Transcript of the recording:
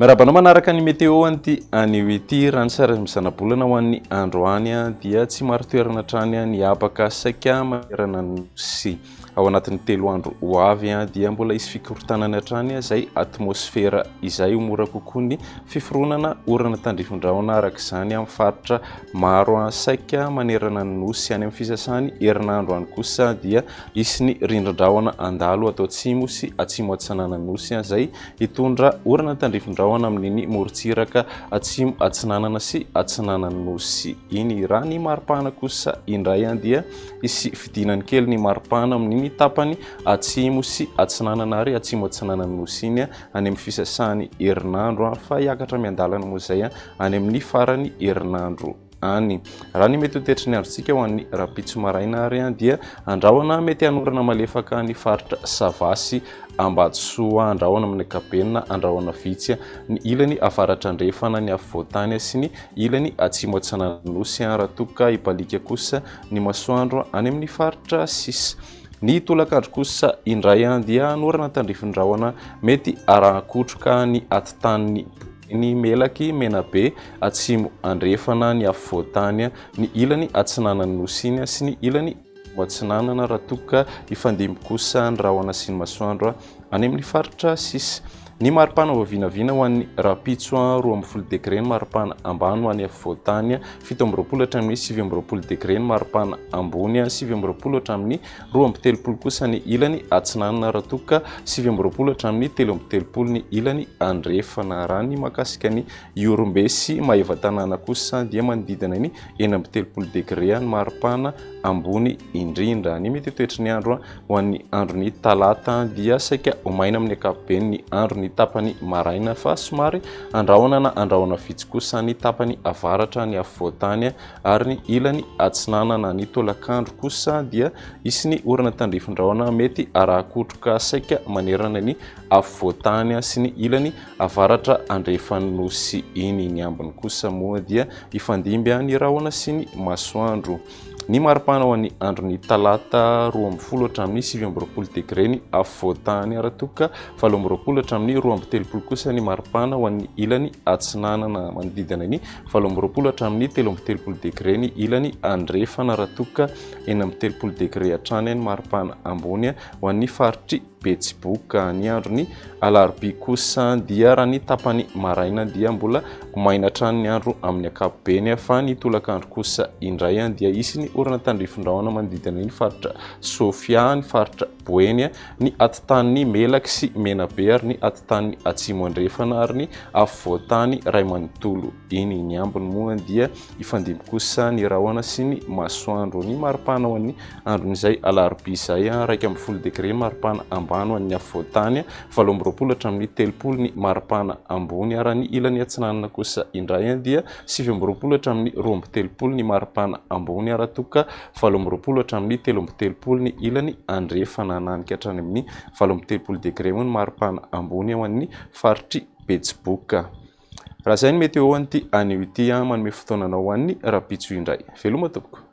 Miarahaba anao manaraka ny météo an'ity anio ity. Raha ny sary zanabolana ho an'ny androany dia tsy marin-toerana hatrany ny habaka saika manerana ny Nosy. Ao anatin'ny 3 andro ho avy dia mbola hisy fikorontanana hatrany izay atmosfera izay. Ho mora kokoa ny fiforonana orana tandrifin-drahona araka izany amin'ny faritra maro saika manerana ny Nosy. Any amin'ny fisasany herinandro any kosa dia hisy ny rindrin-drahona handalo ato atsimo sy atsimo atsinanan'ny Nosy izay hitondra orana tandrifin-drahona amin'iny morontsiraka atsimo atsinanana sy atsinanan'ny Nosy iny. Raha ny maripana kosa indray dia hisy fidinany kely ny maripana amin'iny tapany atsimo sy atsinanana ary atsimo atsinanan'ny Nosy iny any amin'ny fisasahany herinandro, fa hiakatra miandalana moa izay any amin'ny farany herinandro any. Raha ny mety ho toetry ny androntsika ho an'ny rahampitso maraina ary dia andrahona mety hanorana malefaka ny faritra Sava sy Ambatosoa, andrahona amin'ny ankapobeny na andrahona vitsy ny ilany avaratra andrefana, ny afovoantany sy ny ilany atsimo atsinanan'ny Nosy, raha toa ka hibaliaka kosa ny masoandro any amin'ny faritra sisa. Ny tolakandro kosa indray dia hanorana tandrifin-drahona mety arahan-kotroka ny atitanin'ny ny Melaky, Menabe, Atsimo Andrefana, ny afovoantany, ny ilany atsinanan'ny Nosy iny sy ny ilany atsinanana raha toa ka hifandimby kosa ny rahona sy ny masoandro any amin'ny faritra sisa. Ny maripana vao vinavina ho an'ny rahampitso, 12 degre ny maripana ambany ho an'ny afovoantany, 27 hatramin'ny 29 degre ny maripana ambony, 29 hatramin'ny 32 kosa ny ilany atsinanana raha toa ka 29 hatramin'ny 33 ny ilany andrefana. Raha ny mahakasika ny Ihorombe sy Maevatanàna kosa dia manodidina ny 36 degre ny maripana ambony indrindra. Ny mety ho toetry ny andro ho an'ny andron'ny talata dia saika ho maina amin'ny ankapobeny ny andron'ny tapany maraina fa somary andrahona na andrahona vitsy kosa ny tapany avaratra, ny afovoantany ary ny ilany atsinanana. Ny tolakandro kosa dia hisy ny orana tandrifin-drahona mety araha-kotroka saika manerana ny afovoantany sy ny ilany avaratra andrefan'ny Nosy iny. Ny ambiny kosa moa dia hifandimby ny rahona sy ny masoandro. Ny maripana ho an'ny andron'ny talata, 12 hatramin'ny 29 degre ny afovoantany, raha toa ka 28 hatramin'ny 32 kosa ny maripana ho an'ny ilany atsinanana. Manodidina ny 28 hatramin'ny 33 degre ny ilany andrefana, raha toa ka 36 degre hatrany ny maripana ambony ho an'ny faritr'i Betsiboka. Ny andron'ny alarobia kosa dia raha ny tapany maraina dia mbola ho maina hatrany ny andro amin'ny ankapobeny, fa ny tolakandro kosa indray dia hisy ny orana tandrifin-drahona manodidina ny faritra Sofia, ny faritra Boeny, ny atitanin'i Melaky sy Menabe ary ny atitanin'i Atsimo Andrefana ary ny afovoantany iray manontolo iny. Ny ambiny moa dia hifandimby kosa ny rahona sy ny masoandro. Ny maripana ho an'ny andron'izay alarobia izay, 11 degre ny maripana ambany ho an'ny afovoantany, 28 hatramin'ny 30 ny maripana ambony, ary ny ilany atsinanana kosa indray dia 29 hatramin'ny 32 ny maripana ambony, raha toa ka 28 hatramin'ny 33 ny ilany andrefana. Hananika hatrany amin'ny 38 degre moa ny maripana ambony ho an'ny faritr'i Betsiboka. Raha izay ny météo an'ity anio ity, manome fotoana anao ho an'ny rahampitso indray. Veloma tompoko.